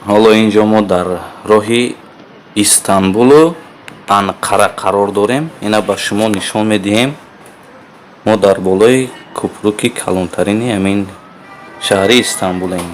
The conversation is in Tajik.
Ҳоло инҷо мо дар роҳи Истанбулу Анқара қарор дорем. Ина ба шумо нишон медиҳем. Мо дар болои кӯпруки калонтарини ҳамин шаҳри Истанбулем.